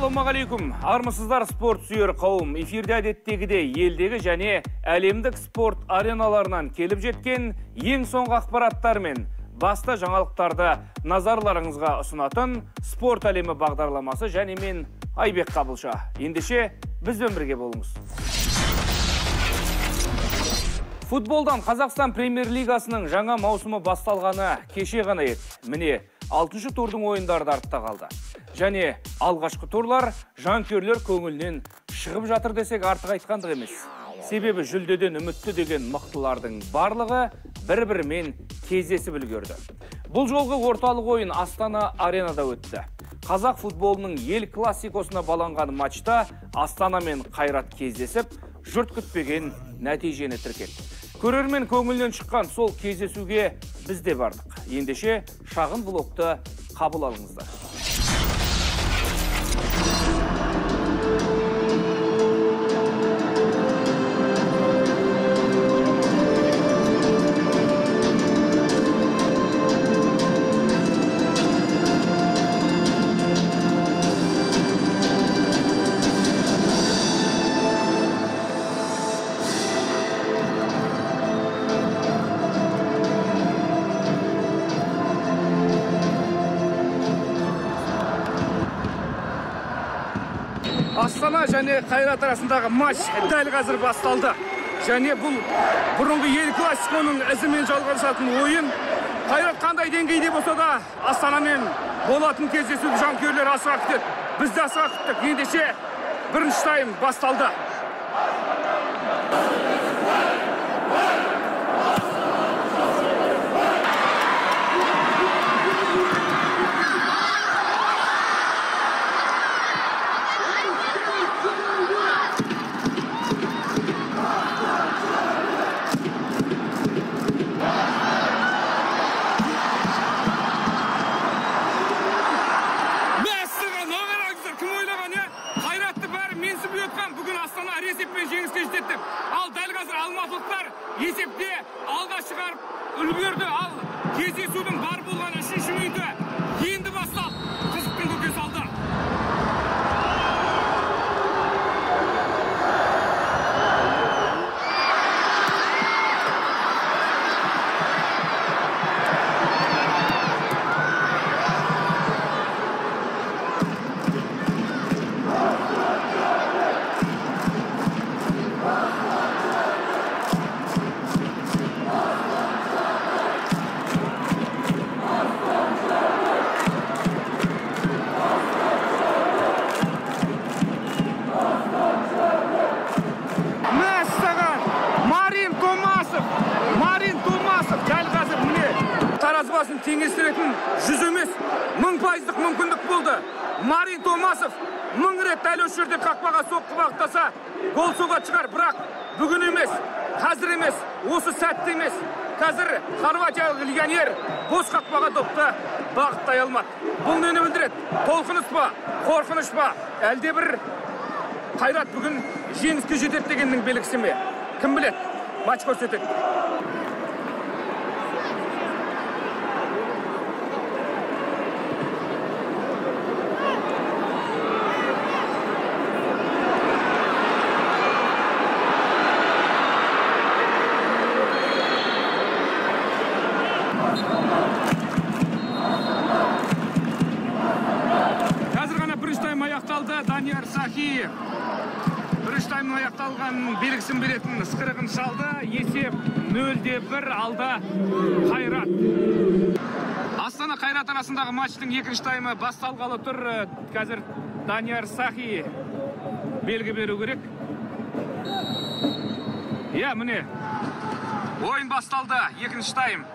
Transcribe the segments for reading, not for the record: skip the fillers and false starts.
Ассалаумағалейкум, армысыздар спорт сүйер қауым. Эфирде әдеттегідей елдегі және әлемдік спорт ареналарынан келіп жеткен ең соңғы ақпараттар мен басты жаңалықтарды назарларыңызға ұсынатын спорт әлемі бағдарламасы және мен Айбек Қабылша. Ендеше бізбен бірге болыңыз. Футболдан Қазақстан премьер-лигасының жаңа маусымы басталғаны кеше ғана еді. Міне, 6-шы турдың ойындары да артта қалды. Және алғашқы турлар жанкүйерлер көңілінен шығып жатыр десек артық айтқандық емес. Себебі жүлдеден үмітті деген мықтылардың барлығы бір-бірімен кездесіп үлгерді. Бұл жолғы орталық ойын Астана аренада өтті. Қазақ футболының ел классикосына баланған матчта Астана мен Қайрат кездесіп, жұрт күтпеген нәтижені тіркеді. Көрермен көңілінен шыққан сол кездесуге біз де бардық. Ендеше шағын блогты қабыл алыңыздар. Астана және Қайрат арасындағы матч дәл қазір басталды. Және бұл бұрынғы ел классиконың ізімен жалғасатын ойын. Қайрат қандай деңгейде болса да Астанамен болатын кездесуді жанкүйерлер асыға күтеді. Біз де асыға күттік. Ендеше бірінші тайм басталды. Есепте алға шығарып үлгерді, ал кездесудің бар болған үшінші минуты енді басталды. Қызықтың көкесі алды. Теңестіретін 100 емес, 1000%-лық мүмкіндік болды. Марин Томасов 1000 рет дәл осы жерде қақпаға соққы бағыттаса, гол соға шығар, бірақ бүгін емес, қазір емес, осы сәтте емес. Қазір хорватиялық легионер бос қақпаға допты бағыттай алмады. Бұл нені білдіреді? Толқыныс па, қорқыныш па? Әлде бір Қайрат бүгін жеңіске жетеді дегеннің белгісі ме? Кім біледі? Матч көрсетеді. Данияр Сахиев бірінші таймның аяқталған белгісін беретін ысқырығын шалды. Есеп 0-1 алда Қайрат. Астана Қайрат арасындағы матчтың екінші таймы басталғалы тұр. Қазір Данияр Сахи белгі беру керек. Иә, міне. Ойын басталды, екінші тайм.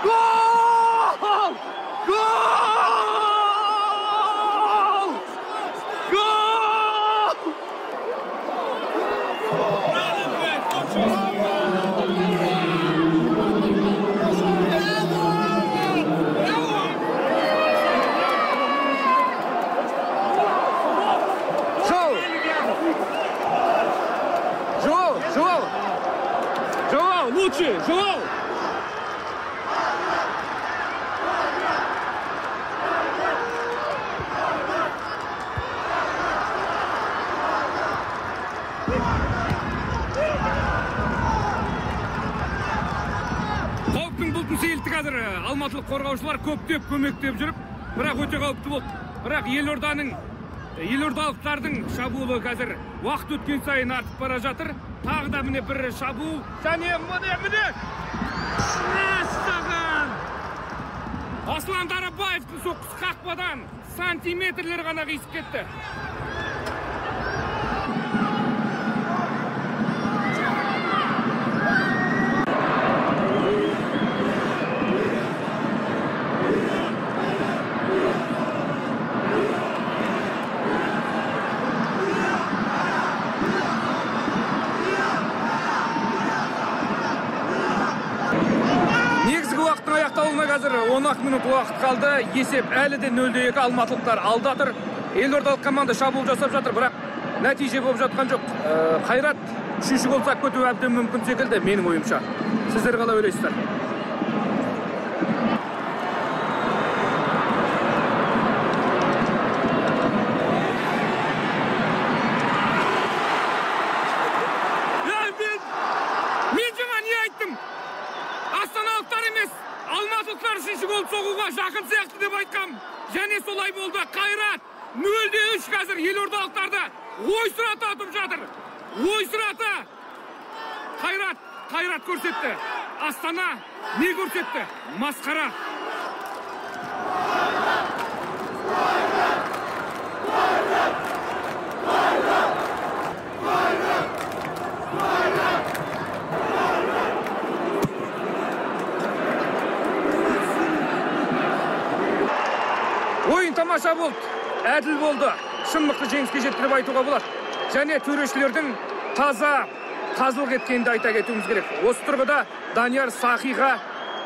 Гол! Гол! Гол! Гол! Айтшы, Жылау! Қауіптің бұлтын сейілтті қазір алматылық қорғаушылар көптеп көмектеп жүріп, бірақ өте қауіпті болды. Бірақ елордалықтардың шабуылы қазір уақыт өткен сайын артып бара жатыр. Тағы да міне бір шабуыл. Және міне! Мәссаған! Аслан Дарабаевтың соққысы қақпадан сантиметрлер ғана қиысып кетті. Қазір 10 минут уақыт қалды. Есеп әлі де 0-2, алматылықтар алда тұр. Елордалық команда шабуыл жасап жатыр, бірақ нәтиже болып жатқан жоқ. Қайрат үшінші гол соғып кетуі әбден мүмкін секілді менің ойымша. Сіздер қалай ойлайсыздар? Мен жаңа не айттым? Астаналықтар емес, алматылықтар үшінші гол соғуға жақын сияқты деп айтқам. Және солай болды. Қайрат 0-3 қазір елордалықтарды ойсырата ұтып жатыр. Ойсырата. Қайрат көрсетті. Астана не көрсетті? Масқара. Ойын тамаша болды, әділ болды, шын мықты жеңіске жетті деп айтуға болады. Және төрешілердің таза қазылық еткенін де айта кетуіміз керек. Осы тұрғыда Данияр Сахиға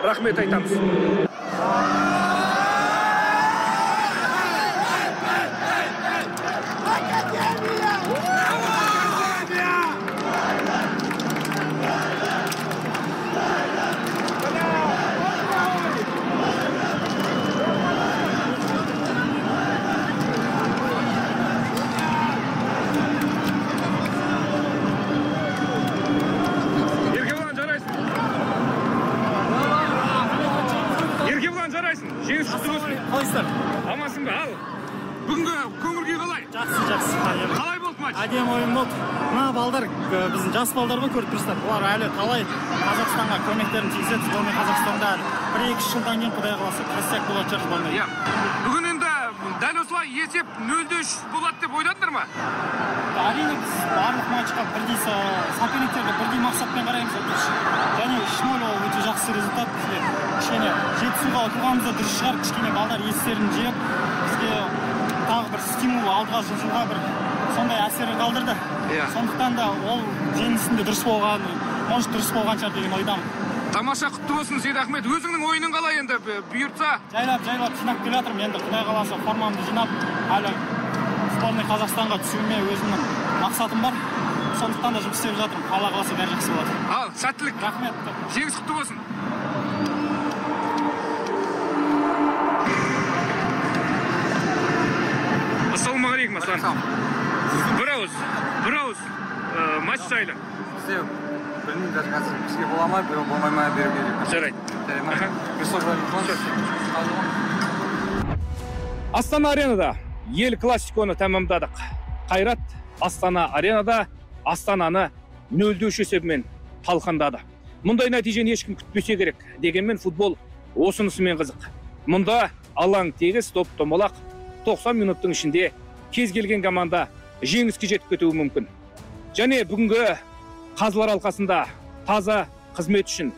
рахмет айтамыз. Жеңіс құтты болсын. Қалайсыздар? Амансың ба? Ал. Бүгінгі көңіл күй қалай? Жақсы, жақсы. Қалай болды матч? Әдемі ойын болды. Мына балдар біздің жас балдар ғой, көріп тұрсыздар. Бұлар әлі талай Қазақстанға көмектерін тигізеді. Сборный Қазақстанда әлі 1-2 жылдан кейін Құдай қаласа костяк болатын шығар сборный. Иә. Бүгін енді дәл осылай есеп 0-3 болады деп ойладыңдар ма? Әрине біз барлық матчқа бірдей соперниктерге бірдей мақсатпен қараймыз. Және 3-0 ол өте жақсы результат бізге. Кішкене Жетісуға ұтылғанымыз да дұрыс шығар, кішкене балдар естерін жиып, бізге тағы бір стимул алдыға жылжуға бір сондай әсер қалдырды. Сондықтан да ол жеңістің де дұрыс болған, может дұрыс болған шығар деген ойдамын. Тамаша, құтты болсын, Сейдахмет. Өзіңнің ойының қалай енді, бұйыртса? Жайлап жинап келе жатырмын. Енді Құдай қаласа формамды жинап, әлі сборный Қазақстанға түсуіме өзімнің мақсатым бар. Сондықтан да жұмыс істеп жатырмын. Алла қаласа бәрі жақсы болады. Ал, сәттілік. Рахмет. Жеңіс құтты болсын. Ассалаумағалейкум, Аслан. Бір ауыз. Матч жайлы. Білмеймін, даже қазір бізге бола ма, болмай ма беруге. Жарайды. Астана аренада ел классиконы тәмамдадық. Қайрат Астана аренада Астананы 0-3 есебімен талқандады. Мұндай нәтижені ешкім күтпесе керек. Дегенмен футбол осынысымен қызық. Мұнда алаң тегіс, топ домалақ, 90 минуттың ішінде кез келген команда жеңіске жетіп кетуі мүмкін. Және бүгінгі қазылар алқасында таза қызмет үшін,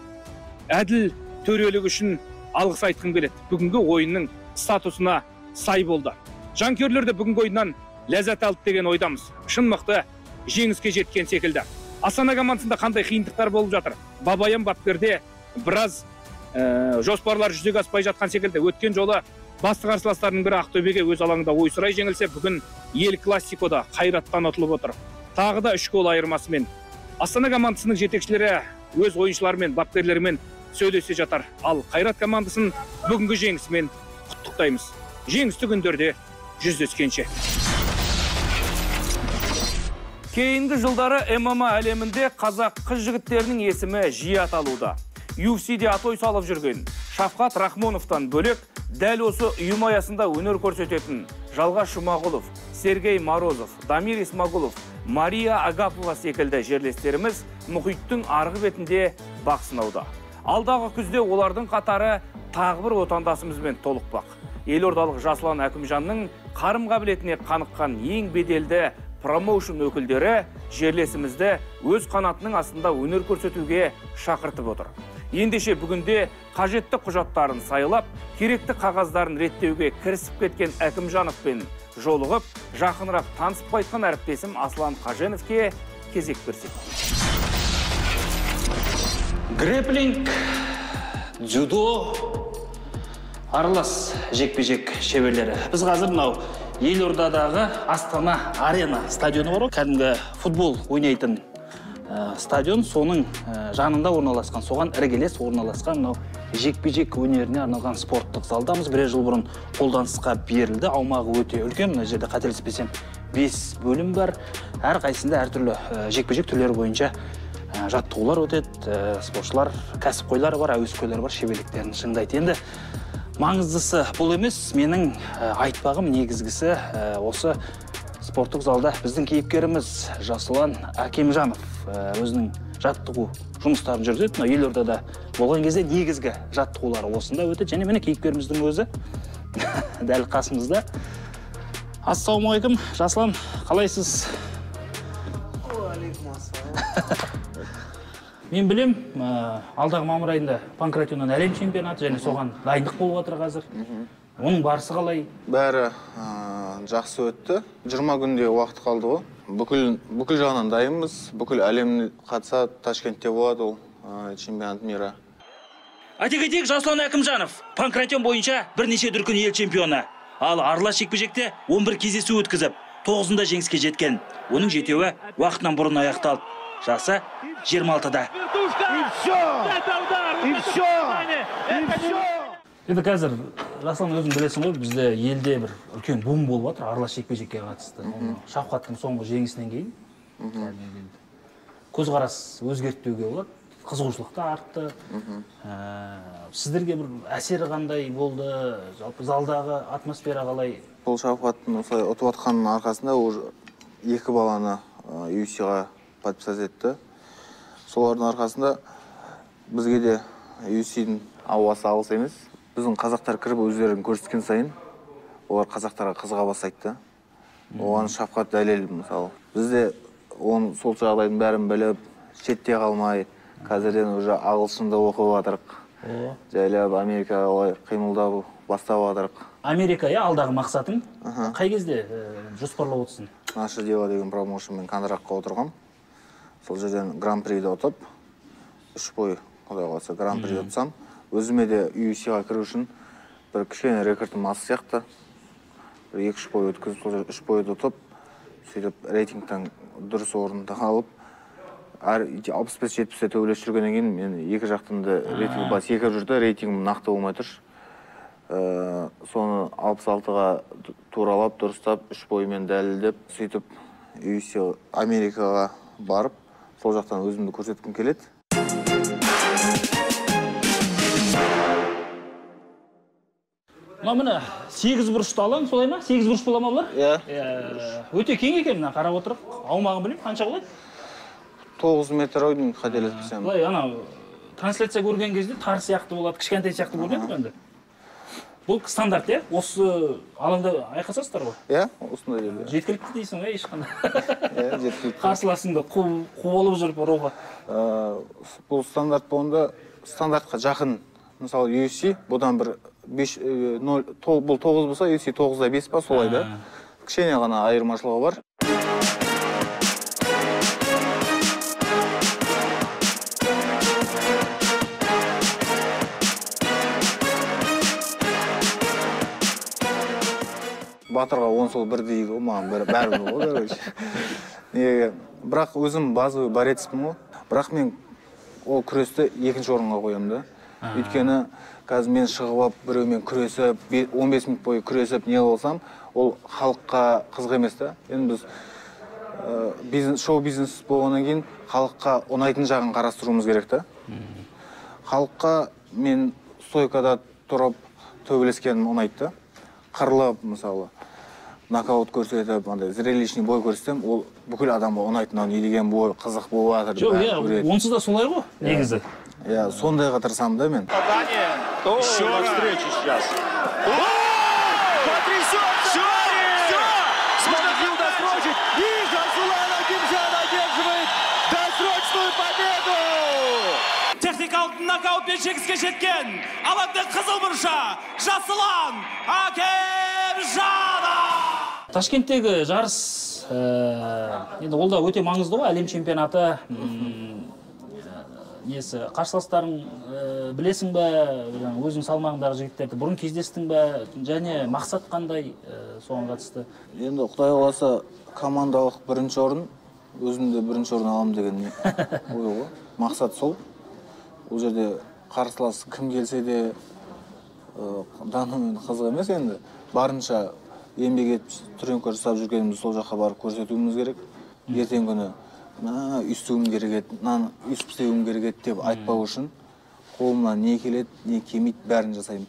әділ төрелік үшін алғыс айтқым келеді. Бүгінгі ойынның статусына сай болды. Жанкүйерлер де бүгінгі ойыннан ләззат алды деген ойдамыз. Шын мықты жеңіске жеткен секілді. Астана командасында қандай қиындықтар болып жатыр? Бабаян бапкерде біраз жоспарлар жүзеге аспай жатқан секілді. Өткен жолы басты қарсыластарының бірі Ақтөбеге өз алаңында ойсырай жеңілсе, бүгін ел классикода Қайраттан ұтылып отыр. Тағы да 3 гол айырмасымен. Астана командасының жетекшілері өз ойыншыларымен, бапкерлерімен сөйлесе жатар. Ал Қайрат командасын бүгінгі жеңісімен құттықтаймыз. Жеңісті күндерде жүздескенше. Кейінгі жылдары ММА әлемінде қазақ қыз жігіттерінің есімі жиі аталуда. UFC-де атой салып жүрген Шавкат Рахмоновтан бөлек, дәл осы ұйым аясында өнер көрсететін Жалғас Жұмағұлов, Сергей Морозов, Дамир Исмагулов, Мария Агапова секілді жерлестеріміз мұхиттың арғы бетінде бақ сынауда. Алдағы күзде олардың қатары тағы бір отандасымызбен толықпақ. Елордалық Жасұлан Әкімжанның қарым қабілетіне қаныққан ең беделді промоушн өкілдері жерлесімізді өз қанатының астында өнер көрсетуге шақыртып отыр. Ендеше бүгінде қажетті құжаттарын сайлап, керекті қағаздарын реттеуге кірісіп кеткен Әкімжановпен жолығып, жақынырақ танысып қайтқан әріптесім Аслан Қаженовке кезек берсек. Грэпплинг, дзюдо, аралас жекпе-жек шеберлері. Біз қазір мынау елордадағы Астана Арена стадионы бар ғой, кәдімгі футбол ойнайтын стадион, соның жанында орналасқан, соған іргелес орналасқан мынау жекпе-жек өнеріне арналған спорттық залдамыз. Бірер жыл бұрын қолданысқа берілді. Аумағы өте үлкен. Мына жерде қателеспесем 5 бөлім бар. Әрқайсысында әртүрлі жекпе-жек түрлері бойынша жаттығулар өтеді. Спортшылар, кәсіпқойлар бар, әуесқойлар бар, шеберліктерін шыңдайды. Енді маңыздысы бұл емес, менің айтпағым негізгісі осы спорттық залда біздің кейіпкеріміз Жасұлан Әкімжанов өзінің жаттығу жұмыстарын жүргізеді. Мына елордада болған кезде негізгі жаттығулары осында өтеді. Және міне кейіпкеріміздің өзі дәл қасымызда. Ассалаумағалейкум, Жасұлан, қалайсыз? Мен білем, алдағы мамыр айында панкратионнан әлем чемпионаты және соған дайындық болып жатыр қазір. Оның барысы қалай? Бәрі жақсы өтті. 20 күнде уақыт қалды ғой. Бүкіл жағынан дайынбыз. Бүкіл әлем қатысады, Ташкентте болады ол чемпионат мира. Айта кетейік, Жасұлан Әкімжанов панкратион бойынша бірнеше дүркін ел чемпионы. Ал аралас жекпе-жекте 11 кездесу өткізіп, 9-ында жеңіске жеткен. Оның жетеуі уақытынан бұрын аяқталды. Жасы 26-да. Енді қазір, Жасұлан, өзің білесің ғой, бізде елде бір үлкен бум болып жатыр аралас жекпе-жекке қатысты. Шавкаттың соңғы жеңісінен кейін көзқарас өзгертті деуге болады, қызығушылық та артты. Сіздерге бір әсері қандай болды, жалпы залдағы атмосфера қалай? Бұл Шавкаттың осылай ұтып жатқанының арқасында уже 2 баланы UFC-ға подписать етті. Солардың арқасында бізге де UFC-дің ауасы алыс емес. Біздің қазақтар кіріп өздерін көрсеткен сайын олар қазақтарға қызыға бастайды. Оған Шавкат дәлел мысалы. Біз де оның сол жағдайдың бәрін біліп, шетте қалмай, қазірден уже ағылшынды оқып жатырық. Жайлап Америкаға олай қимылдап бастап жатырық. Америка, иә, алдағы мақсатың? Қай кезде жоспарлап отырсың? Наше дело деген промоушнмен контрактқа отырғам. Сол жерден гран-приді ұтып, 3 бой, құдай қаласа, гран-приді ұтсам, өзіме де UFC-ға кіру үшін бір кішкене рекордым аз сияқты. Бір 2-3 бой өткізіп, сол жерде 3 бойды ұтып, сөйтіп рейтингтен дұрыс орынды алып, әр 65-70-те төбелесіп жүргеннен кейін мен екі жақтан да рейтинг бас секіріп жүрді, рейтингім нақты болмай тұр. Соны 66-ға туралап, дұрыстап, 3 боймен дәлелдеп, сөйтіп UFC Америкаға барып, сол жақтан өзімді көрсеткім келеді. Мына міне 8 бұрышты алаң, солай ма? 8 бұрыш бола ма бұлар? Иә. Өте кең екен, мына қарап отырып, аумағын білмеймін, қанша болады? 9 метр ау деймін, қателеспесем. Былай ана трансляция көрген кезде тар сияқты болады, кішкентай сияқты көрінеді ғой енді. Бұл стандарт, иә? Осы алаңда айқасасыздар ғой? Иә, осындай жерде. Жеткілікті дейсің ғой, ешқандай. Иә, жеткілікті. Қарсыласыңды қуалап жүріп ұруға. Бұл стандарт болғанда стандартқа жақын. Мысалы, UFC бұдан бір 5, 0, бұл 9 болса, UFC 9-да 5 па, солай да. Кішкене ғана айырмашылығы бар. Батырға он сол бір дейді ғой, маған бәрібір ғой, короче. Неге? Бірақ өзім базовый борецпін ғой. Бірақ мен ол күресті екінші орынға қоямын да. Өйткені қазір мен шығып алып біреумен күресіп, 15 минут бойы күресіп не болсам, ол халыққа қызық емес та. Енді біз бизнес, шоу-бизнес болғаннан кейін халыққа ұнайтын жағын қарастыруымыз керек та. Халыққа мен стойкада тұрып төбелескенім ұнайды да. Қырылып, мысалы, нокаут көрсетіп, андай зрелищный бой көрсетсем, ол бүкіл адамға ұнайды, мынау не деген бой, қызық болып жатыр. Жоқ, иә, онсыз да солай ғой, негізі. Иә, сондайға тырысамын да мен. Еще раз. Встречу сейчас. Потрясен! Все! Все! Смогли досрочить! И Жасулан Акимжан одерживает досрочную победу! Техникалық нокаутпен жеңіске жеткен алаңдың қызыл бұрышы Жасұлан Акимжанов! Ташкенттегі жарыс, енді ол да өте маңызды ғой, әлем чемпионаты. Несі, қарсыластарың білесің бе, өзің салмағындағы жігіттерді бұрын кездестің бе, және мақсат қандай соған қатысты? Енді Құдай қаласа командалық бірінші орын, өзім де бірінші орын аламын деген ой ғой. Мақсат сол. Ол жерде қарсылас кім келсе де данымен қызық емес енді. Барынша еңбек етіп, тренировка жасап жүргенімізді сол жаққа барып көрсетуіміз керек. Ертеңгі күні мына өйстуім керек еді, мынаны өйстіп істеуім керек еді деп айтпау үшін қолымнан не келеді, не келмейді, бәрін жасаймын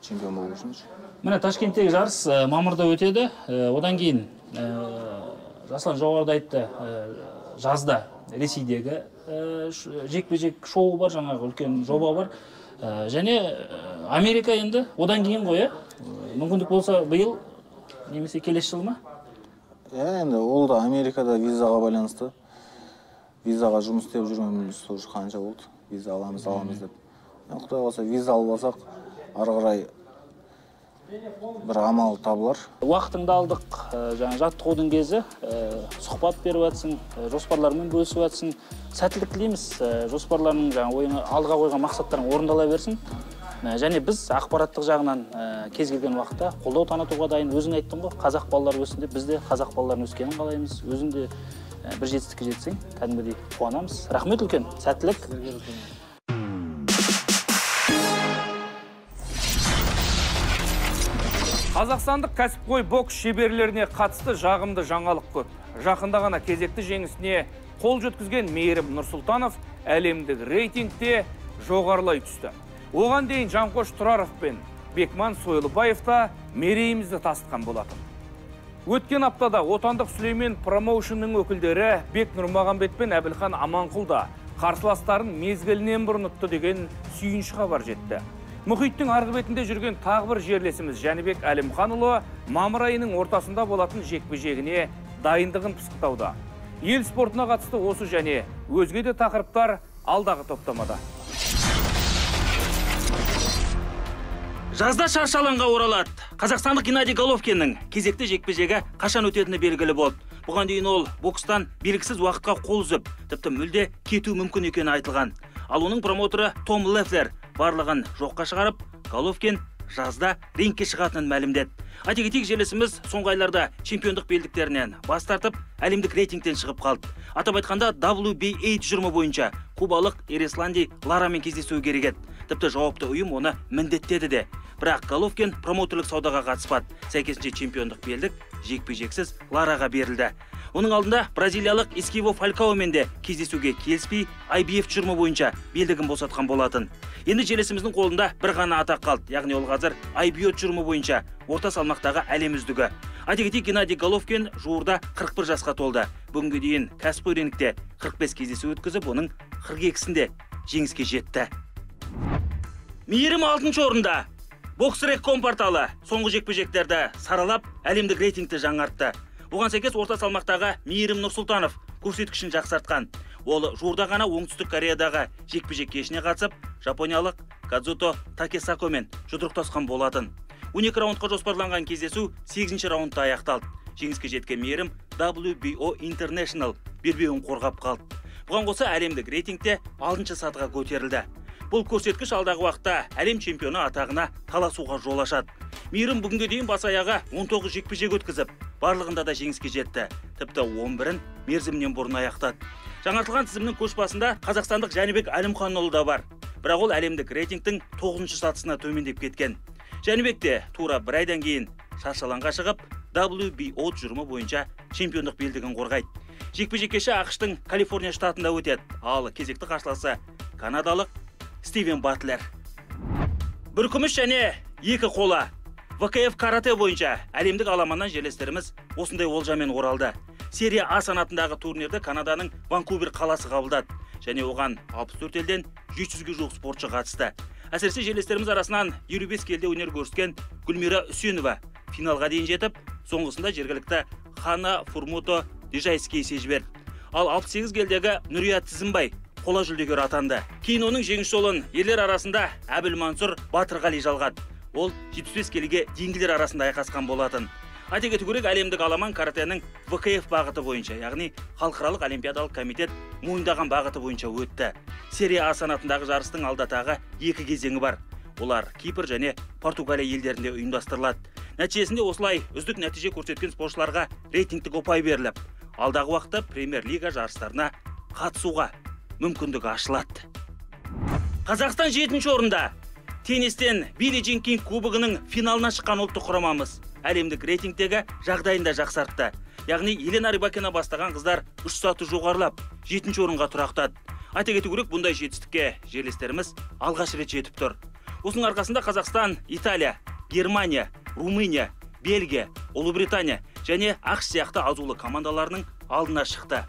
чемпион болу үшін. Міне Ташкенттегі жарыс мамырда өтеді. Одан кейін Жасұлан жоғарыда айтты, жазда Ресейдегі жекпе-жек шоу бар, жаңағы үлкен жоба бар. Және Америка енді одан кейін ғой, мүмкіндік болса биыл немесе келесі жыл ма? Иә, енді ол да Америкада визаға байланысты. Визаға жұмыс істеп жүргеніміз уже қанша болды. Виза аламыз, аламыз деп. Құдай қаласа виза алып алсақ, ары қарай бір амал табылар. Уақытыңды алдық, жаңа жаттығудың кезі, сұхбат беріп жатсың, жоспарлармен бөлісіп жатсың. Сәттілік тілейміз, жоспарларың, жаңа ойыңа алдыға қойған мақсаттарың орындала берсін. Және біз ақпараттық жағынан кез келген уақытта қолдау танытуға дайын. Өзің айттың ғой, қазақ балалары өссін деп, біз де қазақ балаларының өскенін қалаймыз. Өзің де бір жетістікке жетсең, кәдімгідей қуанамыз. Рахмет үлкен, сәттілік. Қазақстандық кәсіпқой бокс шеберлеріне қатысты жағымды жаңалық көп. Жақында ғана кезекті жеңісіне қол жеткізген Мейірім Нұрсұлтанов әлемдік рейтингте жоғарылай түсті. Оған дейін Жанқош Тұраров пен Бекман Сойлыбаев та мерейімізді тасытқан болатын. Өткен аптада отандық Сүлеймен промоушенның өкілдері Бек Нұрмағамбет пен Әбілхан Аманқұл да қарсыластарын мезгілінен бұрын ұтты деген сүйінші хабар жетті. Мұхиттың арғы бетінде жүрген тағы бір жерлесіміз Жәнібек Әлімханұлы мамыр айының ортасында болатын жекпе-жегіне дайындығын пысықтауда. Ел спортына қатысты осы және өзге де тақырыптар алдағы топтамада. Жазда шаршы алаңға оралады. Қазақстандық Геннадий Головкиннің кезекті жекпе-жегі қашан өтетіні белгілі болды. Бұған дейін ол бокстан белгісіз уақытқа қол үзіп, тіпті мүлде кету мүмкін екені айтылған. Ал оның промоутері Том Лефлер барлығын жоққа шығарып, Головкин жазда рингке шығатынын мәлімдеді. Айта кетейік, жерлесіміз соңғы айларда чемпиондық белдіктерінен бас тартып, әлемдік рейтингтен шығып қалды. Атап айтқанда, WBA тұжырымы бойынша кубалық Эрисланди Ларамен кездесуі керек еді. Тіпті жауапты ұйым оны міндеттеді де. Бірақ Головкин промоутерлік саудаға қатыспады. Сәйкесінше чемпиондық белдік жекпе-жексіз Лараға берілді. Оның алдында бразилиялық Эскиво Фалькаомен де кездесуге келіспей, IBF тұжырымы бойынша белдігін босатқан болатын. Енді жерлесіміздің қолында бір ғана атақ қалды, яғни ол қазір IBO тұжырымы бойынша орта салмақтағы әлем үздігі. Айта кетейік, Геннадий Головкин жуырда 41 жасқа толды. Бүгінге дейін кәсіпқой рингте 45 кездесу өткізіп, оның 42-сінде жеңіске жетті. Мейірім 6-шы орында. Боксрек.ком порталы соңғы жекпе-жектерді саралап, әлемдік рейтингті жаңартты. Оған сәйкес орта салмақтағы Мейірім Нұрсұлтанов көрсеткішін жақсартқан. Ол жуырда ғана Оңтүстік Кореядағы жекпе-жек кешіне қатысып, жапониялық Кадзуто Такесакомен жұдырықтасқан болатын. 12 раундқа жоспарланған кездесу 8-ші раундта аяқталды. Жеңіске жеткен Мейірім WBO International белбеуін қорғап қалды. Бұған қоса әлемдік рейтингте 6-шы сатыға көтерілді. Бұл көрсеткіш алдағы уақытта әлем чемпионы атағына таласуға жол ашады. Мейірім бүгінге дейін бас аяғы 19 жекпе-жек өткізіп, барлығында да жеңіске жетті. Тіпті 11-ін мерзімінен бұрын аяқтады. Жаңартылған тізімнің көш басында қазақстандық Жәнібек Әлімханұлы да бар. Бірақ ол әлемдік рейтингтің 9-шы сатысына төмендеп кеткен. Жәнібек те тура бір айдан кейін шаршы алаңға шығып, WBO тұжырымы бойынша чемпиондық белдігін қорғайды. Жекпе-жек кеші АҚШ-тың Калифорния штатында өтеді. Ал кезекті қарсыласы канадалық Стивен Батлер. Бір күміс және 2 қола. ВКФ карате бойынша әлемдік аламаннан жерлестеріміз осындай олжамен оралды. Серия А санатындағы турнирді Канаданың Ванкувер қаласы қабылдады және оған 64 елден 700-ге жуық спортшы қатысты. Әсіресе жерлестеріміз арасынан 55 келіде өнер көрсеткен Гүлмира Үсенова финалға дейін жетіп, соңғысында жергілікті Хана Фурмото Дежайский есе жіберді. Ал 68 келідегі Нүрия Тізімбай қола жүлдегер атанды. Кейін оның жеңіс жолын ерлер арасында Әбіл Мансұр Батырғали жалғады. Ол 75 келіге дейінгілер арасында айқасқан болатын. Айта кету керек, әлемдік аламан каратенің ВКФ бағыты бойынша, яғни халықаралық олимпиадалық комитет мойындаған бағыты бойынша өтті. Серия А санатындағы жарыстың алда тағы 2 кезеңі бар. Олар Кипр және Португалия елдерінде ұйымдастырылады. Нәтижесінде осылай үздік нәтиже көрсеткен спортшыларға рейтингтік ұпай беріліп, алдағы уақытта премьер-лига жарыстарына қатысуға мүмкіндік ашылады. Қазақстан 7-ші орында. Теннистен Билли Джин Кинг кубогының финалына шыққан ұлттық құрамамыз әлемдік рейтингтегі жағдайын да жақсартты. Яғни Елена Рыбакина бастаған қыздар 3 саты жоғарылап, 7-ші орынға тұрақтады. Айта кету керек, бұндай жетістікке жерлестеріміз алғаш рет жетіп тұр. Осының арқасында Қазақстан, Италия, Германия, Румыния, Бельгия, Ұлыбритания және АҚШ сияқты азулы командаларының алдына шықты.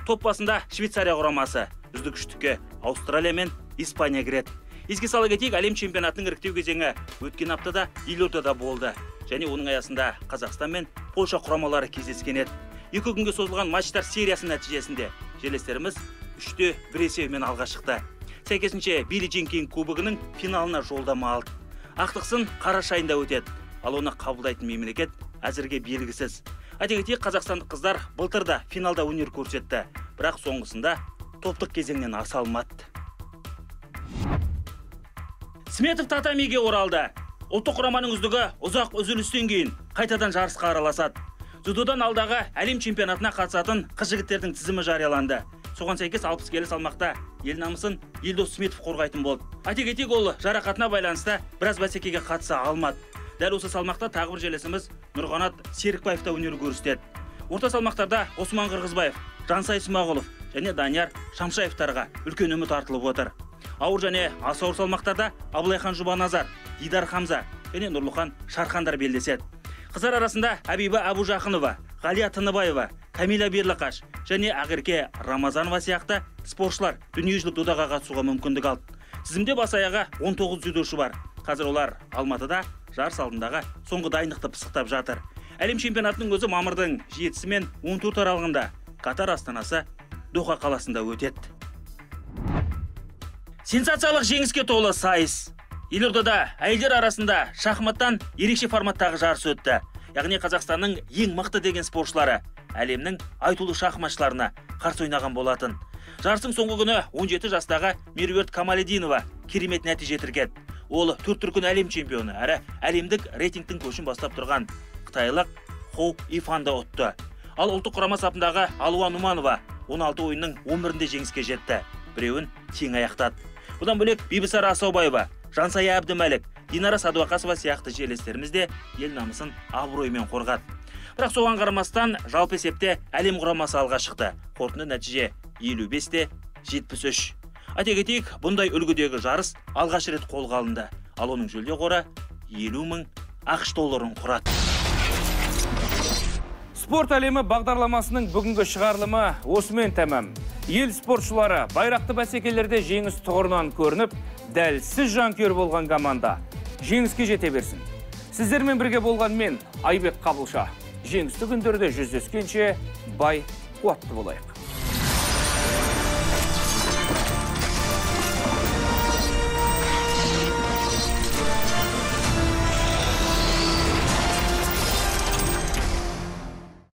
Топ басында Швейцария құрамасы, үздік үштікке Аустралия мен Испания кіреді. Еске сала кетейік, әлем чемпионатының іріктеу кезеңі өткен аптада елордада болды. Және оның аясында Қазақстан мен Польша құрамалары кездескен еді. 2 күнге созылған матчтар сериясының нәтижесінде жерлестеріміз 3-1 есебімен алға шықты. Сәйкесінше Билли Джин Кинг кубогының финалына жолдама алды. Ақтық сын қараша айында өтеді, ал оны қабылдайтын мемлекет әзірге белгісіз. Айта кетейік, қазақстандық қыздар былтыр да финалда өнер көрсетті, бірақ соңғысында топтық кезеңнен аса алмады. Сметов татамиге оралды. Ұлттық құраманың үздігі ұзақ үзілістен кейін қайтадан жарысқа араласады. Дзюдодан алдағы әлем чемпионатына қатысатын қыз жігіттердің тізімі жарияланды. Соған сәйкес 60 келі салмақта ел намысын Елдос Сметов қорғайтын болды. Айта кетейік, ол жарақатына байланысты біраз бәсекеге қатыса алмады. Дәл осы салмақта тағы бір жерлесіміз Нұрғанат Серікбаев та өнер көрсетеді. Орта салмақтарда Осман Қырғызбаев, Жансай Смағұлов және Данияр Шамшаевтарға үлкен үміт артылып отыр. Ауыр және аса ауыр салмақтарда Абылайхан Жұбаназар, Дидар Хамза және Нұрлыхан Шархандар белдеседі. Қыздар арасында Әбиба Әбужақынова, Ғалия Тыныбаева, Камила Берліқаш және Ақерке Рамазанова сияқты спортшылар дүниежүзілік додаға қатысуға мүмкіндік алды. Тізімде бас аяғы 19 дзюдошы бар. Қазір олар Алматыда жарыс алдындағы соңғы дайындықты пысықтап жатыр. Әлем чемпионатының өзі мамырдың 7-сі мен 14 аралығында Катар астанасы Доха қаласында өтеді. Сенсациялық жеңіске толы сайыс. Елордада әйелдер арасында шахматтан ерекше форматтағы жарыс өтті. Яғни Қазақстанның ең мықты деген спортшылары әлемнің айтулы шахматшыларына қарсы ойнаған болатын. Жарыстың соңғы күні 17 жастағы Меруерт Камалидинова керемет нәтиже тіркеді. Ол 4 дүркін әлем чемпионы, әрі әлемдік рейтингтің көшін бастап тұрған қытайлық Хоу Ифанды ұтты. Ал ұлттық құрама сапындағы Алуа Нуманова 16 ойынның 11-інде жеңіске жетті. Біреуін тең аяқтады. Бұдан бөлек Бибісара Асаубаева, Жансая Әбдімәлік, Динара Садуақасова сияқты жерлестеріміз де ел намысын абыроймен қорғады. Бірақ соған қарамастан жалпы есепте әлем құрамасы алға шықты. Қорытынды нәтиже 55-73. Айта кетейік, бұндай үлгідегі жарыс алғаш рет қолға алынды. Ал оның жүлде қоры 50 мың ақш долларын құрады. Спорт әлемі бағдарламасының бүгінгі шығарылымы осымен тәмам. Ел спортшылары байрақты бәсекелерде жеңіс тұғырынан көрініп, дәл сіз жанкүйер болған команда жеңіске жете берсін. Сіздермен бірге болған мен, Айбек Қабылша. Жеңісті күндерде жүздескенше бай қуатты болайық.